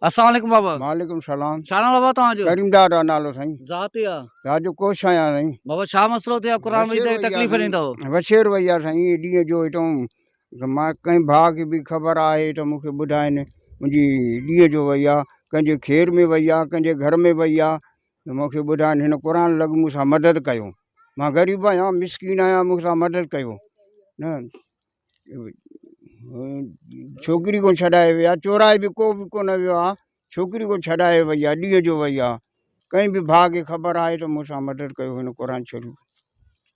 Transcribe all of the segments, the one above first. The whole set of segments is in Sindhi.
السلام عليڪم بابا. وعليڪم السلام. ڇا نالو بابا توهان جو؟ ڪريم داد آ نالو سائين. ذات يا؟ ذات جو ڪوش آهيان سائين. بابا ڇا مسئلو ٿيو آ قرآن مجيد جي تڪليف ڏيندو. وڇير وئي آ سائين ڏينهن جو هتون مان ڪنهن ڀاء کي به خبر آهي ته مون کي ٻڌائين منهنجي ڏينهن جو وئي آ ڪنهن جي کير ۾ وئي آ ڪنهن جي گهر ۾ وئي آ ته مون کي ٻڌائين هن قرآن لڳ مون سان مدد ڪيو مان غريب آهيان مسڪين آهيان مون سان مدد ڪيو نه ڇوڪري کان ڇڏائي ويا چورائي به ڪو به ڪونه ويو آ ڇوڪري کان ڇڏائي وئي آ ڏينهن جو وئي آ ڪنهن به ڀاء کي خبر آهي ته مون سان مدد ڪيو هن قرآن شريف.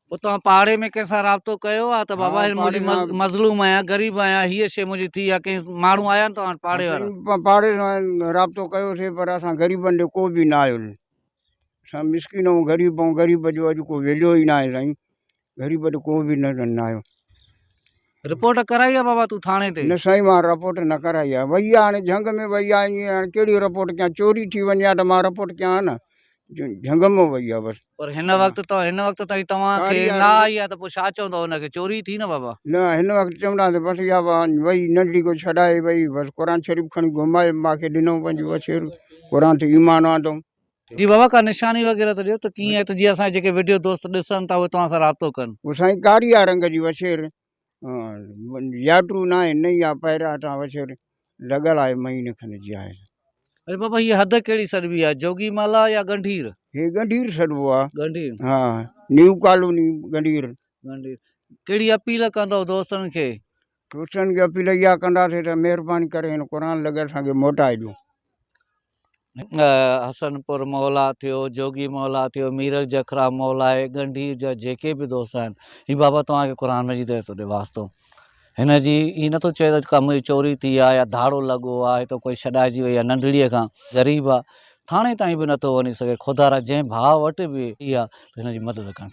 پوء توهان پاڙي ۾ ڪنهن سان رابطو ڪيو آ ته بابا هي منهنجي مظلوم آهيان غريب آهيان هيء شيء منهنجي ٿي آ ڪنهن ماڻهو آيا آهن توهان وٽ پاڙي وارا؟ پاڙي سان رابطو ڪيوسي پر اسان غريبن ڏي ڪو به نه آيو اسان مسڪين آهيون غريب آهيون غريب جو اڄ ڪو ويليو ئي ناهي سائين غريب وٽ ڪو به نه آيو. رپورٽ ڪرائي آ بابا تون ٿاڻي تي؟ نه سائين مان رپورٽ نه ڪرائي آ وئي آ هاڻي جهنگ ۾ وئي آ ائين هاڻي ڪهڙي رپورٽ ڪيان چوري ٿي وڃي آ ته مان رپورٽ ڪيان ها نه جهنگ مان وئي آ بس. پر هن وقت ته هن وقت تائين توهان کي نه آئي آ ته پوء ڇا چوندؤ هن کي چوري ٿي نه بابا. نه هن وقت چونداسين بس اها وئي ننڍڙي ڪو ڇڏائي وئي بس قرآن شريف کڻي گهمائي مان کي ڏنو پنهنجو وڇيرو قرآن تي ايمان آندو. جي بابا ڪا نشاني وغيره ته ڏيو ته ڪيئن آهي ته جيئن اسان جا جيڪي وڊيو دوست ڏسن ٿا اهي توهان سان رابطو ڪن. هو سائين ڪاري آ رنگ جي وڇير ياٽو ناهي نه ئي آ پهريان تان وڇير لڳل آهي مهيني کن جي آهي. اري بابا هي حد ڪهڙي سڏبي آ جوڳي مالا يا ڳنڍير؟ هي ڳنڍير سڏبو آ. ڳنڍير. ها نيو ڪالوني ڳنڍير. ڳنڍير ڪهڙي اپيل ڪندؤ دوستن کي؟ دوستن کي اپيل اها ڪنداسين ته مهرباني ڪري هن قرآن لڳ اسان کي موٽائي ڏيو. حسن پور مولا ٿيو، جوڳي مولا ٿيو، ميرل جکرا مولائي، ڳنڍير جا جيڪي به دوست آهن، هي بابا توهان کي قرآن مجيد جو ٿو ڏي واسطو. هن جي هي نٿو چئي ته ڪا منهنجي چوري ٿي آهي يا ڌاڙو لڳو آهي ته ڪوئي ڇڏائجي وئي آهي ننڍڙيء کان غريب آهي ٿاڻي تائين به نٿو وڃي سگهي خدارا جنهن ڀاء وٽ به اها ته هن جي مدد ڪن.